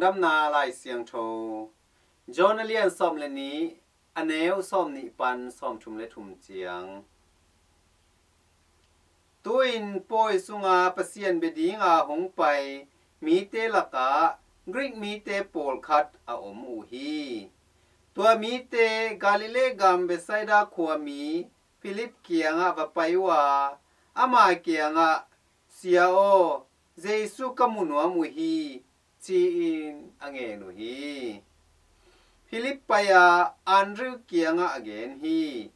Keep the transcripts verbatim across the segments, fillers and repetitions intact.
Damna Lai Siangtho, John a lian sawm le nih, a neu sawm nih pan sawm thum le thum ciang. Tu-in pawi sunga Pasian bia dinga hong pai mite lakah Greek mite pawlkhat a om uh hi. Tua mite Galilee gam Bethsaida khuami Philip kiangah va pai uh a, ama kiangah, "Sia aw, Jesu ka mu nuam uh hi," ci-in a ngen uh hi. Philip pai-a Andrew kiangah a gen hi.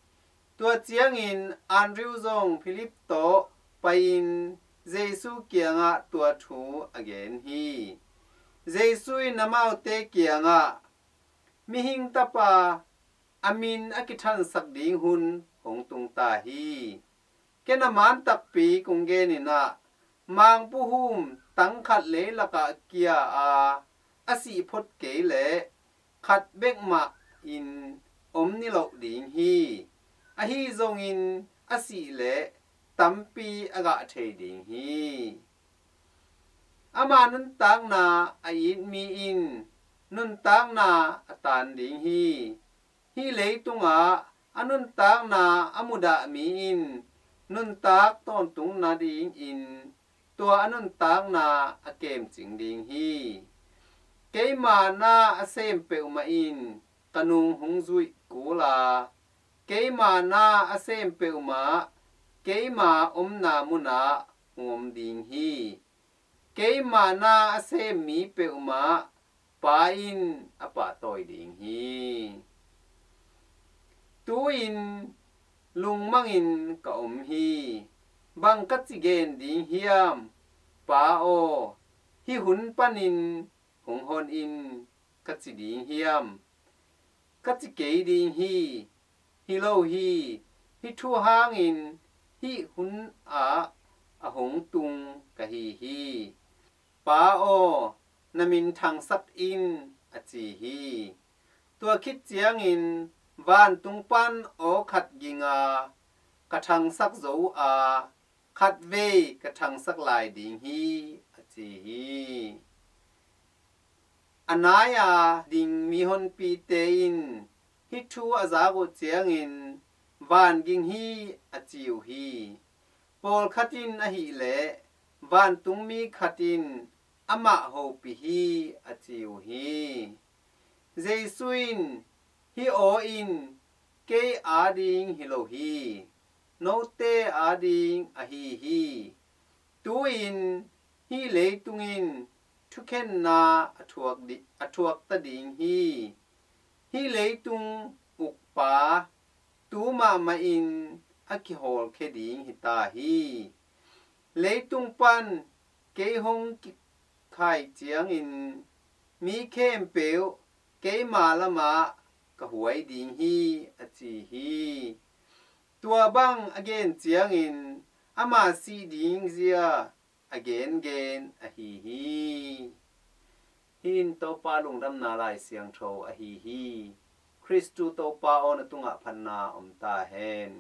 Tua ciangin Andrew zong Philip tawh pai-in Jesu kiangah tua thu a gen hi. Jesu in amaute kiangah, "Mihing Tapa a min a kithansak ding hun hong tung ta hi. Ken a man takpi kong genin ah, mangpuhum tang khat leilakah kia a, a sih phot kei leh khat bek mah in om niloh ding hi. Ahi zongin a sih leh tampi a gah thei ding hi. Ama nuntakna a it mi in nuntakna a tan ding hi. Hih leitungah a nuntakna a mudah mi in nuntak tawntung nadingin tua a nuntakna a kemcing ding hi. Keima na a sem peuhmah in ka nung hong zuih kul a, keima na a sem peuhmah keima omna munah hong om ding hi. Keima na a sem mi peuhmah Pa in a pahtawi ding hi. Tu-in lungmangin ka om hi. Bang ka ci gen ding hiam? Pa aw, hih hun panin hong hon in, ka ci ding hiam? Ka ci kei ding hi. Hi lo hi. Hih thu hangin hih hun ah a hong tung ka hi hi. Pa aw, na min thangsak in," a ci hi. Tua khit ciangin vantung pan aw khat ging a, "Ka thangsak zo uh a, khatvei ka thangsak lai ding hi," a ci hi. A nai-a ding mihonpite in hih thu a zak uh ciangin, "Van ging hi," a ci uh hi. Pawlkhat in ahih leh, vantungmi khat in amah hopih hi, a ci uh hi. Jesu in, "Hih aw in kei ading hi lo hi, note ading ahi hi. Tu-in hih leitung in thukhenna a thuak di-, a thuak ta ding hi. Hih leitung ukpa tu mahmah in a kihawlkhia ding hi ta hi. Leitung pan kei hong kikhai ciangin mi khempeuh keima lamah ka huai ding hi," a ci hi. Tua bang a gen ciangin ama sih ding zia a gengen ahi hi. Hih in Topa Lungdamna Lai Siangtho ahi hi. Khristu Topa aw, na tungah phatna om ta hen.